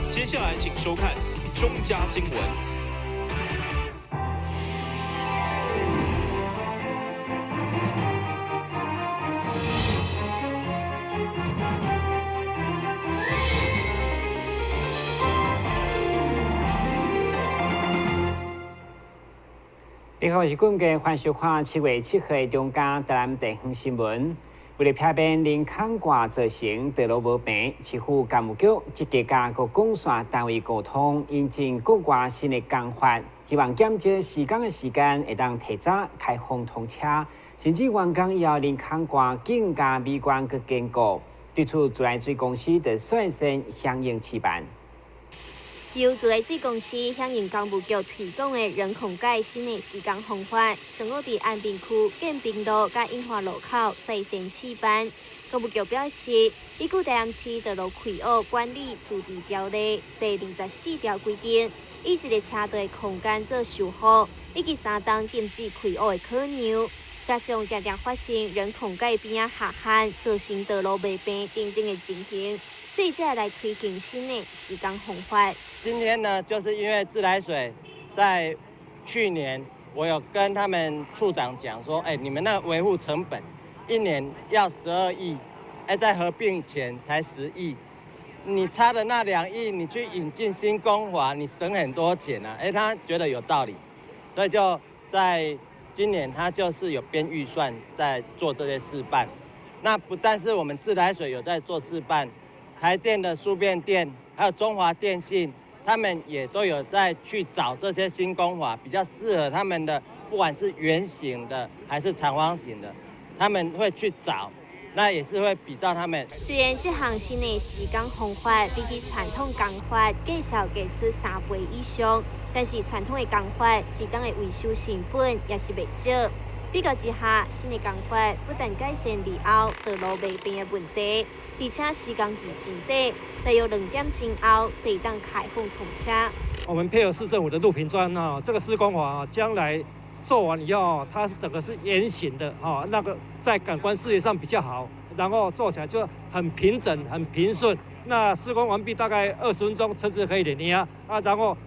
接下來請收看中嘉新聞。你好，我是冠傑，歡迎收看7月7號的中嘉台南地方新聞。為了避免人孔蓋造成道路無平，市府工務局積極佮各管線單位溝通，引進國外新的工法，希望減少施工的時間，會當提早開放通車，甚至完工以後，人孔蓋更加美觀閣堅固。對此，自來水公司就率先響應試辦。由自來水公司響應工務局推廣的人孔蓋新的施工方法，上午佇安平區建平路佮莺華路口率先試辦。工務局表示，依據台南市道路開挖管理自治條例第24條規定，以一个車道的空間做修復，以及三冬禁止開挖的可能，加上常常發生人孔蓋邊仔下陷，造成道路袂平等等的情形，所以才會來推行新的施工方法。今天呢，就是因為自來水在去年，我有跟他們處長講說，哎，你們那個維護成本一年要12億，哎，在合併前才10億，你差的那2億，你去引進新工法，你省很多錢啊！哎，他覺得有道理，所以就在今年他就是有編預算在做這些試辦。那不但是我們自來水有在做試辦，台電的輸變電，還有中華電信，他們也都有在去找這些新工法，比較適合他們的，不管是圓形的還是長方形的，他們會去找，那也是會比照他們。雖然這項新的施工方法比起傳統工法價數加出3倍以上，但是傳統的工法一冬的維修成本也是袂少。比較之下，新的工法不但改善日後道路袂平的問題，而且施工期真短，大約2點鐘後就會當開放通車。我們配合市政府的路平專啊，這個施工法啊，將來做完以後，它是整個是圓形的，哈，那個在感官視覺上比較好，然後做起來就很平整、很平順。那施工完畢大概20分鐘，車子可以碾壓啊，然後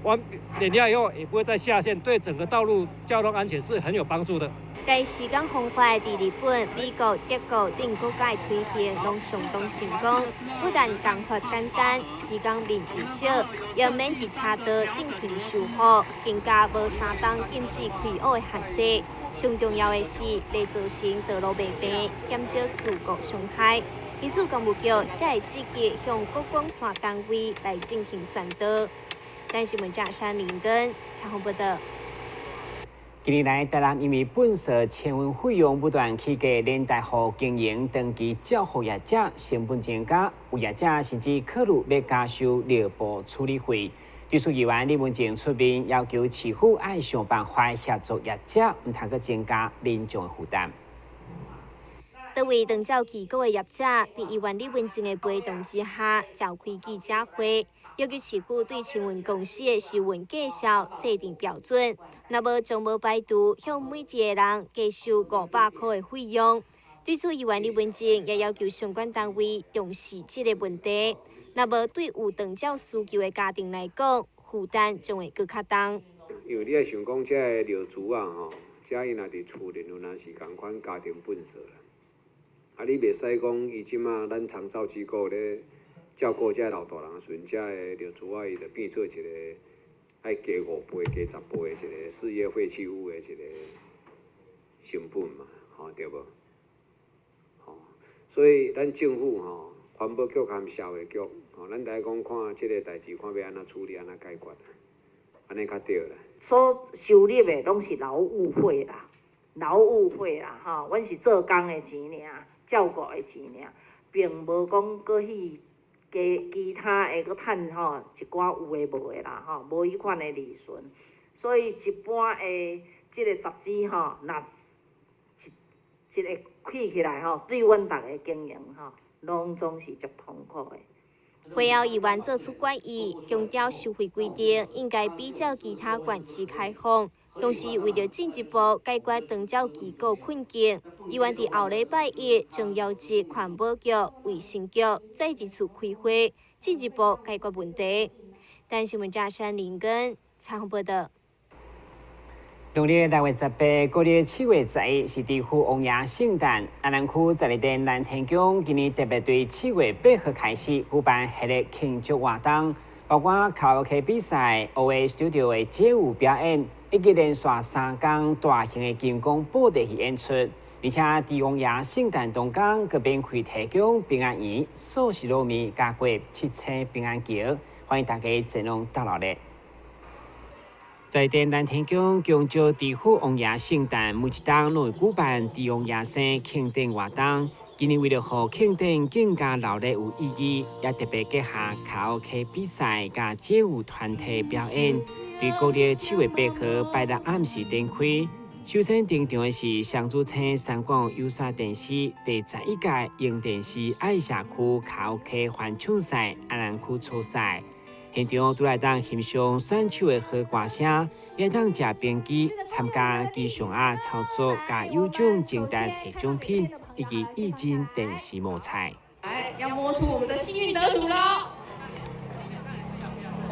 完碾壓以後也不會再下陷，對整個道路交通安全是很有幫助的。該施工方法佇日本、美國、德國等國家推行，攏相當成功。不但工法簡單，施工面積小，也免一車道進行修復，更加無三冬禁止開挖的限制。上重要的是，袂造成道路袂平，減少事故傷害。因此，工務局才會積極向各管線單位來進行宣導。台視新聞記者林根採訪報道。近年來，台南因為糞埽清運費用不斷起價，連帶予經營長期照護業者成本增加，有業者甚至考慮欲加收尿布處理費。對此，議員李文靜出面要求市府愛想辦法協助業者，毋通閣增加民眾的負擔。多位長照機構的業者，佇議員李文靜的陪同之下，召開記者會，要求市府對清運公司的收運價數制定標準，若無將無排除向每一個人加收500箍的費用。對此，議員李文靜也要求相關單位重視這个問題，若無對有長照需求的家庭來講，負擔將會閣較重。因為你愛想講，這个尿苴仔吼，這伊若佇厝內有若是仝款家庭糞埽啦。啊，你袂使講伊這馬咱長照機構咧照顧這老大人的時陣，這个尿苴仔伊就變做一個愛加5倍、加10倍的一個事業廢棄物的一個成本嘛，吼對無？吼，所以咱政府吼，環保局含社會局，吼，咱來講看這个代誌，看欲按怎處理、按怎解決，按呢較對啦。所收入的攏是勞務費啦，勞務費啦，吼，阮是做工的錢爾。照顧的錢爾，並無講閣去加其他的閣趁吼一寡有的無的啦吼，無彼款的利潤。所以一般的這个雜誌吼，若一一个起起來吼，對阮逐个經營吼，攏總是足痛苦的。會後，議員做出決議，強調收費規定應該比照其他縣市開放。同時，為著進一步解決長照機構困境，議員佇後禮拜一將邀集環保局、衛生局再一次開會，進一步解決問題。但新聞記者林根採訪報道。農曆六月十八，國曆七月十一是知府王爺聖誕。安南區十二殿南天宮今年特別對七月八號開始舉辦系列慶祝活動，包括卡拉 OK 比賽、OA Studio 的街舞表演，以及連續三工大型的金光布袋戲演出。而且知王爺聖誕當天，閣免費提供平安圓、素食滷麵，加過七星平安橋，歡迎大家前往鬥鬧熱。在殿南天宮恭祝知府王爺聖誕，每一冬攏會舉辦知王爺生慶典活動。今年為了予慶典更加熱鬧有意義，也特別結合卡拉 OK 比賽佮街舞團體表演。佇國曆七月八號拜六暗時展開。首先登場的是雙子星三廣有線電視第十一屆榮電視愛社區卡拉 OK 歡唱賽安南區初賽。現場除來當欣賞選手的好歌聲，也當食冰機參加機上盒操作，佮有獎徵單提獎品以及液晶電視摸彩。來，要摸出我們的幸運得主咯！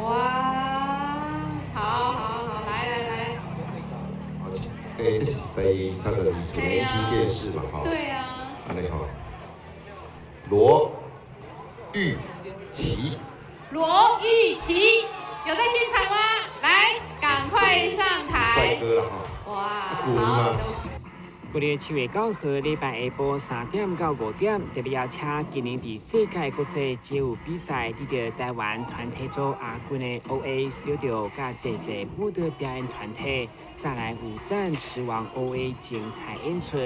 哇，好好好，來來來。欸，這是第三十二處的液晶電視嘛？吼。對啊。按呢吼，羅玉琪。羅玉琪有在現場嗎？來，趕快上台。帥哥啦哈！哇，好。國曆七月九號禮拜下晡三點到五點，特別邀請今年佇世界國際街舞比賽得到台灣團體組亞軍的 OA Studio 佮濟濟舞蹈表演團體，再來舞戰獅王 OA 精彩演出。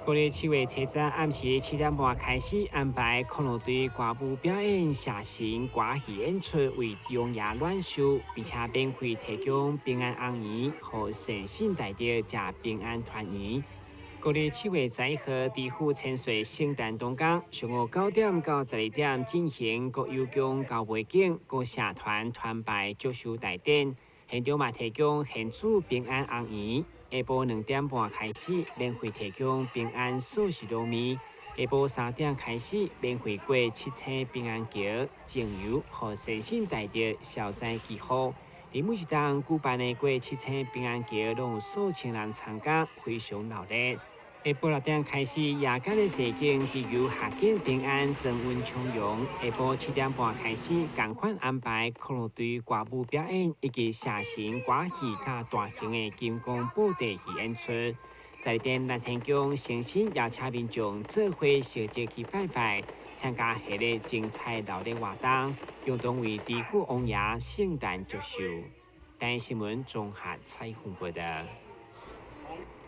國曆七月初十暗時七點半開始安排恐龍隊歌舞表演、社神歌戲演出，為知王爺暖壽，並且免費提供平安紅圓，予善信大德食平安團圓。國曆七月十一號，知府千歲聖誕當天，上午九點到十二點進行國有宮交袂景各社團團拜祝壽大典，現場嘛提供現煮平安紅圓。下晡兩點半開始，免費提供平安素食滷麵；下晡三點開始，免費過七星平安橋，精油予善信大德消災祈福。佇每一冬舉辦的過七星平安橋，攏有數千人參加，非常熱鬧。下晡六點開始，夜間的踅景祈求合境平安、莊運昌隆。下晡七點半開始，仝款安排恐龍隊歌舞表演，以及社神歌戲佮大型的金光布袋戲演出。在殿南天宮，誠心邀請民眾做伙相聚去拜拜，參加系列精彩熱鬧活動，共同為知府王爺聖誕祝壽。台視新聞綜合採訪報道。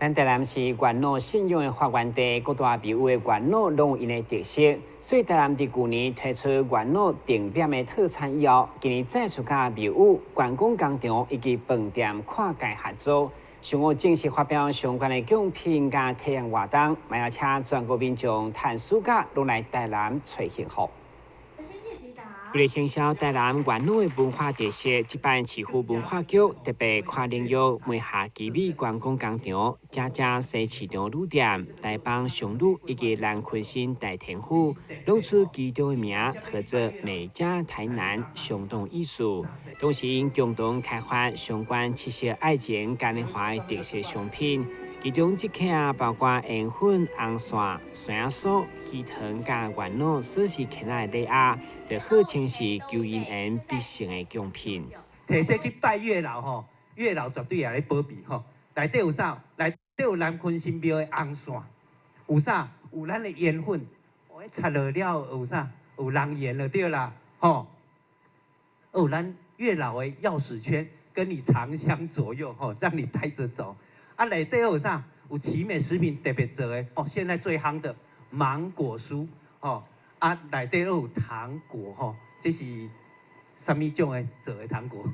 咱台南是元老信仰的發源地，各大廟宇的元老攏有𪜶的特色，所以台南佇舊年推出元老定點的套餐以後，今年再次佮廟宇、觀光工廠以及飯店跨界合作，上午正式發表相關的獎品佮體驗活動，嘛邀請全國民眾趁暑假攏來台南揣幸福。為了行銷台南元老的文化特色，這擺市府文化局特別跨領域，梅下奇美觀光工廠、佳佳西市場旅店、台北商旅以及南鯤鯓大田府，攏出其中的名，號做美加台南相當意思。同時，𪜶共同開發相關七夕愛情嘉年華的特色商品。其中這款包括煙粉、紅線、山酥、魚糖佮元老鎖匙圈仔的禮盒，就號稱是求姻緣必勝的獎品。提這去拜月老吼，月老絕對也咧保庇吼。內底有啥？內底有南鯤鯓廟的紅線，有啥？有咱的煙粉，哦，插落了有啥？有人緣就對啦，吼。有咱月老的鑰匙圈，跟你長相左右吼，讓你帶着走。啊，內底有啥？有奇美食品特別做的哦，現在最夯的芒果酥哦，啊，內底有糖果吼，這是啥物種的做的糖果？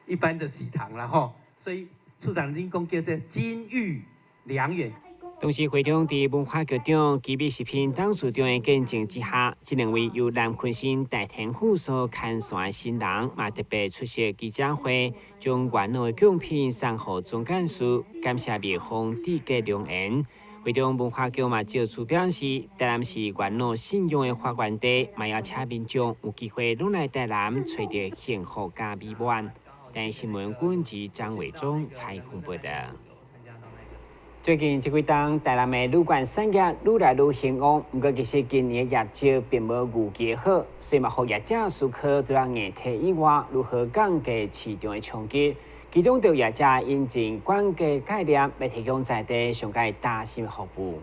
一般的喜糖啦吼，所以處長恁講叫做金玉良緣。董事會長佇文化局長基美食品董事長的見證之下，這兩位由南鯤鯓大天府所牽線的新人，嘛特別出席記者會，將元老的貢品送予總幹事，感謝廟方締結良緣。會中文化局嘛借此表示，台南是元老信仰的發源地，嘛邀請民眾有機會攏來台南揣著幸福佮美滿。台視新聞軍記張偉忠採訪報道。最近這幾冬，台南的旅館產業愈來愈興旺。毋過，其實今年的業績並無預期好，所以嘛，予業者思考除了硬體以外，如何降低市場的衝擊。其中，就業者引進管家概念，欲提供在地上蓋貼心服務。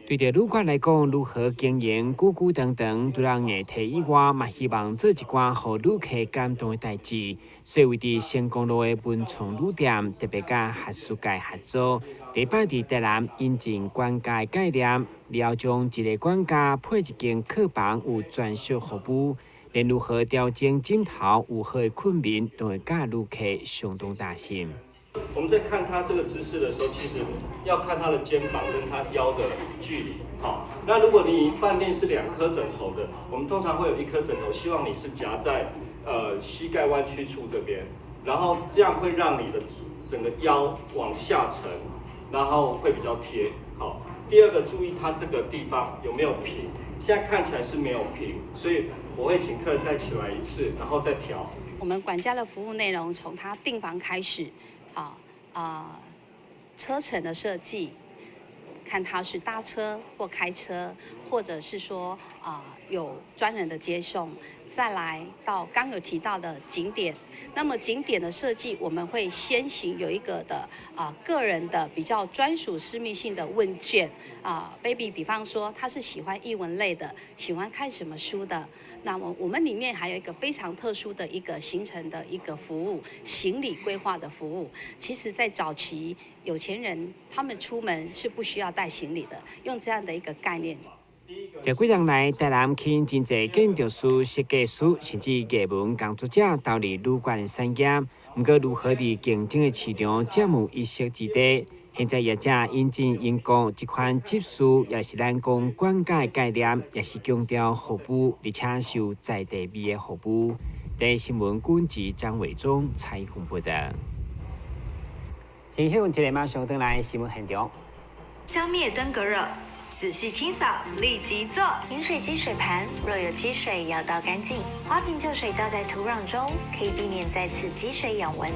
對著旅館來講，如何經營久久長長，除了硬體以外，嘛希望做一寡予旅客感動的代誌。所以，為佇成功路的文創旅店，特別佮學術界合作，第一擺佇台南引進管家概念，了後將一个管家配一間客房，有專屬服務，連如何調整枕頭，有好的睏眠，都會佮旅客相當貼心。我們在看他這個姿勢的時候，其實要看他的肩膀跟他腰的距離。好，那如果你飯店是兩顆枕頭的，我們通常會有一顆枕頭，希望你是夾在膝蓋彎曲處這邊，然後這樣會讓你的整個腰往下沉，然後會比較貼。好，第二個注意它這個地方有沒有平，現在看起來是沒有平，所以我會請客人再起來一次，然後再調。我們管家的服務內容從他訂房開始。車程的設計，看他是搭車或開車，或者是說有專人的接送，再來到剛有提到的景點。那麼景點的設計，我們會先行有一個的個人的比較專屬私密性的問卷baby，比方說他是喜歡藝文類的，喜歡看什麼書的。那麼我們裡面還有一個非常特殊的一個行程的一個服務，行李規劃的服務。其實，在早期有錢人他們出門是不需要帶行李的，用這樣的一個概念。這幾年來，台南吸引真濟建築師、設計師，甚至藝文工作者投入旅館產業。毋過，如何佇競爭的市場佔有一席之地？現在業者引進英國這款執事，也是咱講管家的概念，也是強調服務，而且是有在地味的服務。台視新聞軍記張偉忠採訪報道。先休一下，馬上轉來新聞現場。消滅登革熱。仔細清掃，立即做。飲水機水盤若有積水，要倒乾淨。花瓶舊水倒在土壤中，可以避免再次積水養蚊。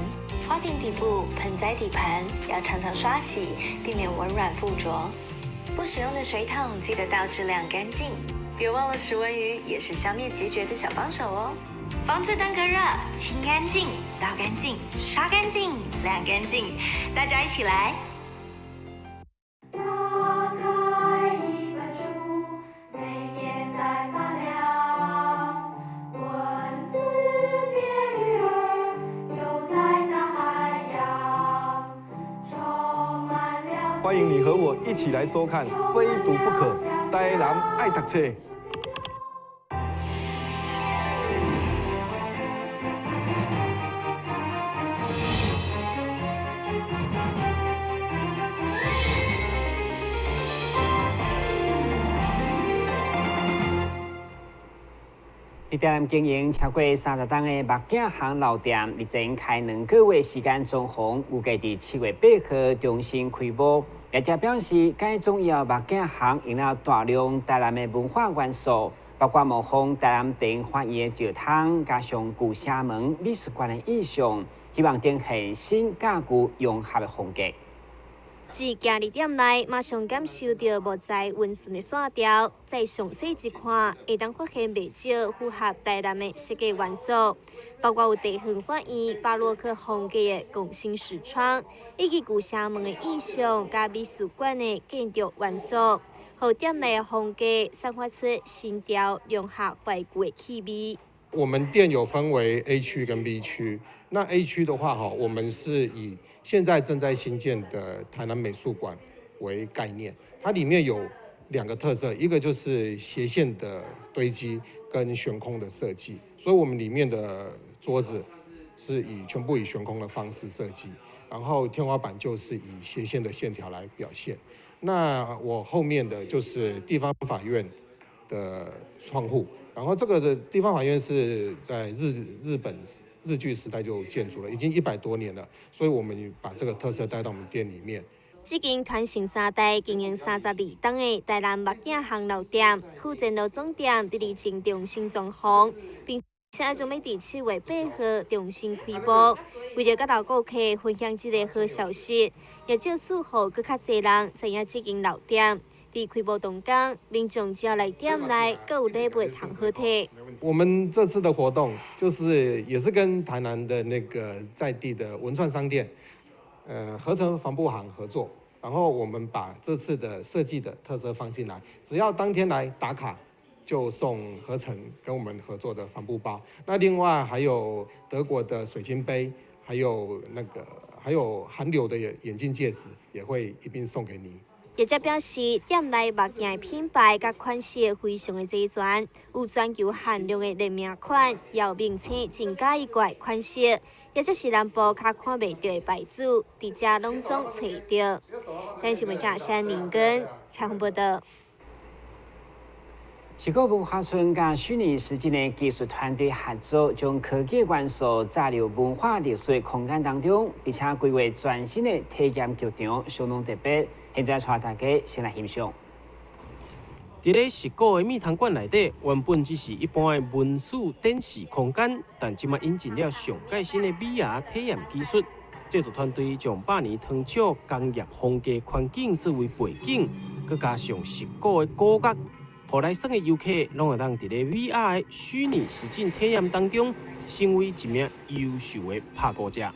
花瓶底部、盆栽底盤要常常刷洗，避免蚊卵附着。不使用的水桶記得倒置晾乾淨。別忘了食蚊魚也是消滅孑孓的小幫手哦。防治登革熱，清乾淨，倒乾淨，刷乾淨，晾乾淨，大家一起來。打開一本書，每頁在發亮，文字變魚兒，游在大海洋，充滿了。歡迎你和我一起來收看《非讀不可》，台南愛讀冊。佇台南經營超過30冬的目鏡行老店，日前開2個月時間裝潢，預計佇7月8號重新開幕。業者表示，改裝以後目鏡行用了大量台南的文化元素，包括模仿台南地方的石窗，加上舊城門美術館的意象，希望呈現新佮舊融合的風格。一行入店內，馬上感受著木材溫順的線條，再詳細一看，會當發現袂少符合台南的設計元素，包括有地方法院巴洛克風格的拱形視窗，以及舊城門的意象，佮美術館的建築元素，予店內的風格散發出新潮融合懷舊的氣味。我們店有分為 A 區跟 B 區。那 A 區的話，我們是以現在正在興建的台南美術館為概念，它裡面有兩個特色，一個就是斜線的堆積跟懸空的設計，所以我們裡面的桌子是以全部以懸空的方式設計，然後天花板就是以斜線的線條來表現。那我後面的就是地方法院的窗戶，然後這個的地方法院是在日本日據時代就建築了，已經100多年了，所以我們把這個特色帶到我們店裡面。這間傳承三代、經營32冬的台南目鏡行老店，富前路總店佇咧前重新裝潢，並且準備佇7月8號重新開幕。為著佮老顧客分享這個好消息，也借此予閣較濟人知影這間老店。佇開幕當天，民眾只要來店內，閣有禮物通好提。我們這次的活動就是也是跟台南的那個在地的文創商店，合成帆布行合作，然後我們把這次的設計的特色放進來，只要當天來打卡，就送合成跟我們合作的帆布包。那另外還有德國的水晶杯，還有那個還有韓流的眼鏡戒指，也會一併送給你。業者表示，店內目鏡品牌佮款式非常的齊全，有全球限量的聯名款，也有明星真佮意掛的款式，抑者是南部較看袂著的牌子，佇遮攏總揣會著。台視新聞張林根採訪報道。石鼓文化村佮虛擬實境的技術團隊合作，將科技元素載入文化藝術空間當中，並且規劃全新的體驗劇場，相當特別。現在帶大家先來欣賞。佇咧石鼓的蜜糖館內底，原本只是一般的文史展示空間，但這馬引進了上蓋新的 VR 體驗技術。製作團隊將百年糖廠工業風格環境作為背景，閣加上石鼓的古樂，予來耍的遊客攏會當佇咧 VR 的虛擬實境體驗當中，成為一名優秀的拍鼓者。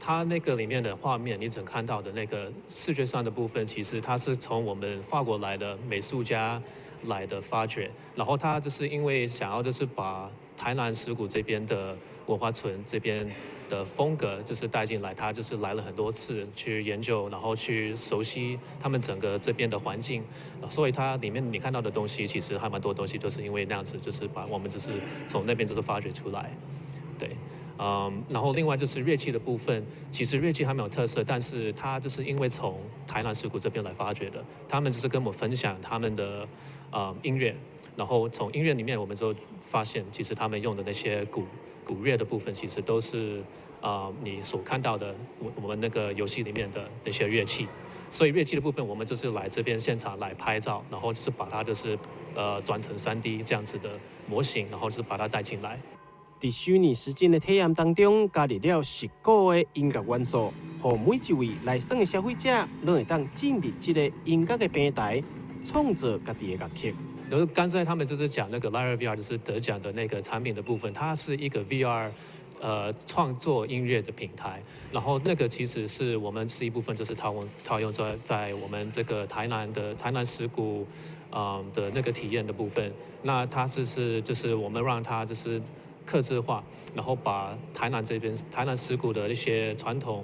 它那個裡面的畫面，你只看到的那個視覺上的部分，其實它是從我們法國來的美術家來的發掘，然後他就是因為想要就是把台南石鼓這邊的文化村這邊的風格就是帶進來，他就是來了很多次去研究，然後去熟悉他們整個這邊的環境，所以它裡面你看到的東西，其實還蠻多東西，就是因為那樣子，就是把我們就是從那邊就是發掘出來，對。然後另外就是樂器的部分，其實樂器還蠻有特色，但是它就是因為從台南石鼓這邊來發掘的，他們就是跟我們分享他們的音樂，然後從音樂裡面我們就發現，其實他們用的那些鼓樂的部分，其實都是你所看到的我們那個遊戲裡面的那些樂器，所以樂器的部分我們就是來這邊現場來拍照，然後就是把它就是轉成 3D 這樣子的模型，然後就是把它帶進來。佇虛擬實境的體驗當中，加入了石鼓的音樂元素，予每一位來耍的消費者，攏會當進入這個音樂的平台，創造家己的樂曲。然後剛才他們就是講那個 Lyra VR，就是得獎的那個產品的部分，它是一個 VR，創作音樂的平台。然後那個其實是我們是一部分，就是套用在我們這個台南的台南石鼓，的那個體驗的部分。那它就是我們讓它就是客製化，然後把台南這邊台南石鼓的一些傳統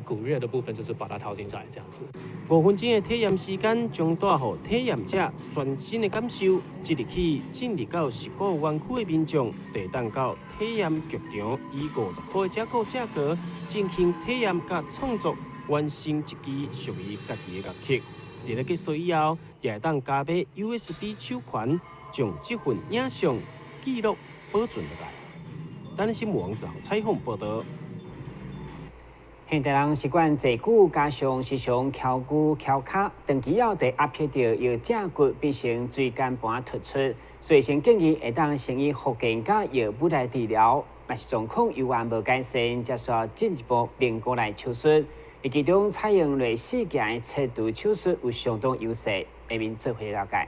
鼓樂的部分，就是把它套進來，這樣子。5分鐘的體驗時間，將帶予體驗者全新的感受。即日起進入到石鼓園區的民眾，就會當到體驗劇場，以50塊的折扣價格進行體驗佮創作，完成一支屬於家己的樂曲。佇咧結束以後，也會當加買 USB 手環，將這份影像記錄保存落來。台視新聞王子豪採訪報道。現代人習慣坐久，加上時常蹺龜蹺跤，長期以來壓迫著腰脊骨，變成椎間盤突出。所以醫生建議會當先以復健佮藥物來治療，若是狀況猶原無改善，才需要進一步評估來手術。其中採用內視鏡的切除手術有相當優勢，下面做伙了解。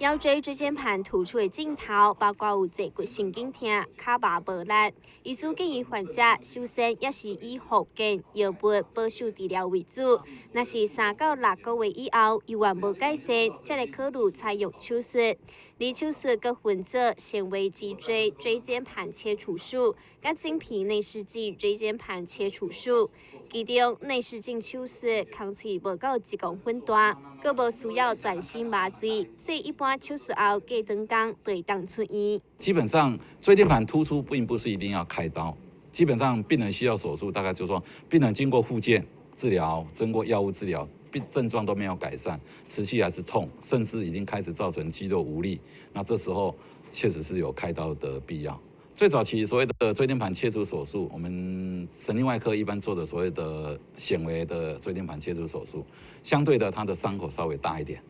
腰椎椎間盤突出的症頭，包括有坐骨神經痛、跤麻無力。醫師建議患者首先也是以復健、藥物保守治療為主。若是3到6個月以後猶原無改善，才來考慮採用手術。而手術閣分做纖維脊椎椎間盤切除術、佮經皮內視鏡椎間盤切除術。其中內視鏡手術空喙無夠1公分大，閣無需要全身麻醉，所以一般手術後過兩工就會當出院。基本上椎間盤突出並不是一定要開刀，基本上病人需要手術，大概就是說病人經過復健治療、經過藥物治療，病症狀都沒有改善，持續還是痛，甚至已經開始造成肌肉無力，那這時候確實是有開刀的必要。最早期所謂的椎間盤切除手術，我們神經外科一般做的所謂的纖維的椎間盤切除手術，相對的它的傷口稍微大一點，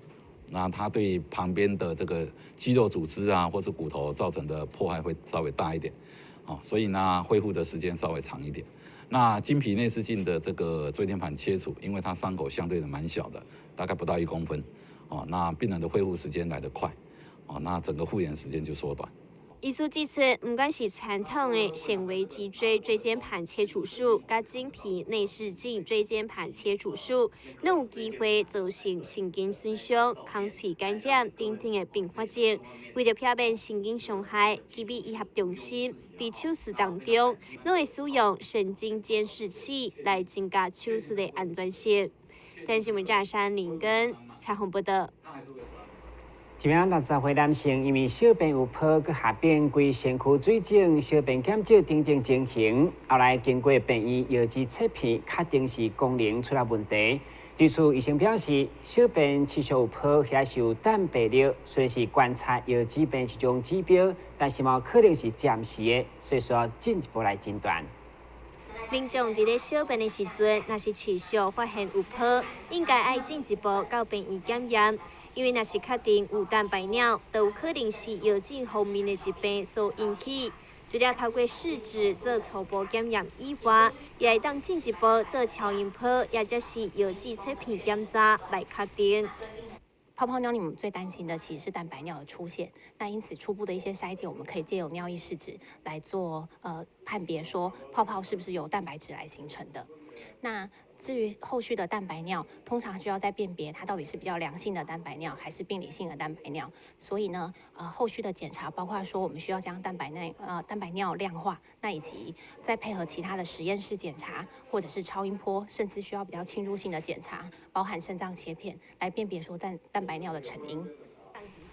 那它對旁邊的這個肌肉組織啊，或是骨頭造成的破壞會稍微大一點，所以呢恢復的時間稍微長一點。那經皮內視鏡的這個椎間盤切除，因為它傷口相對的蠻小的，大概不到1公分，那病人的恢復時間來得快，那整個復原時間就縮短。醫師指出，毋管是傳統的纖維脊椎椎間盤切除術，佮經皮內視鏡椎間盤切除術，攏有機會造成神經損傷、空喙感染等等的併發症。為著避免神經傷害，奇美醫學中心佇手術當中，攏會使用神經監視器來增加手術的安全性。電視新聞記者林根採訪報導。一名60歲男性因為小便有泡，閣下便規身軀水腫、小便減少等等情形，後來經過病院藥劑切片，確定是功能出了問題。對此，醫生表示，小便持續有泡，遐是有蛋白尿，雖然是觀察藥劑病一種指標，但是嘛可能是暫時的，所以需要進一步來診斷。民眾佇咧小便的時陣，若是持續發現有泡，應該愛進一步到病院檢驗。因為若是確定有蛋白尿，就有可能是藥劑方面的疾病所引起。除了透過試紙做初步檢驗以外，也會當進一步做超音波，或者是藥劑切片檢查來確定。泡泡尿，你們最擔心的其實是蛋白尿的出現。那因此初步的一些篩檢，我們可以借由尿液試紙來做判別，說泡泡是不是由蛋白質來形成的。那至於後續的蛋白尿，通常需要再辨別它到底是比較良性的蛋白尿還是病理性的蛋白尿。所以呢，後續的檢查包括說我們需要將蛋白尿量化，那以及再配合其他的實驗室檢查，或者是超音波，甚至需要比較侵入性的檢查，包含腎臟切片來辨別說蛋白尿的成因。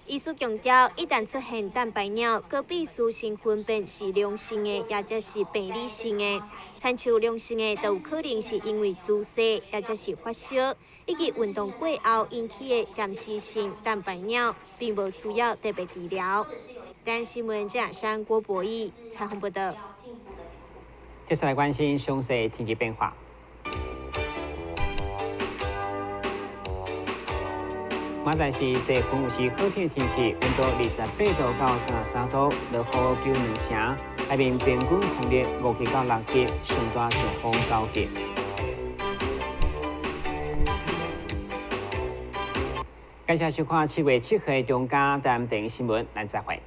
醫師強調，一旦出現蛋白尿，閣必須先分辨是良性的，抑者是病理性的。親像良性的，就有可能是因為姿勢，抑者是發燒，以及運動過後引起的暫時性蛋白尿，並無需要特別治療。台視新聞記者郭博義採訪報導。接下來關心詳細天氣變化。馬仔是這份有是好天天氣，溫度28度到33度，落雨九兩成。海面平均風力5級到6級，上大強風9級。感謝收看7月7號的中嘉台電新聞，咱再會。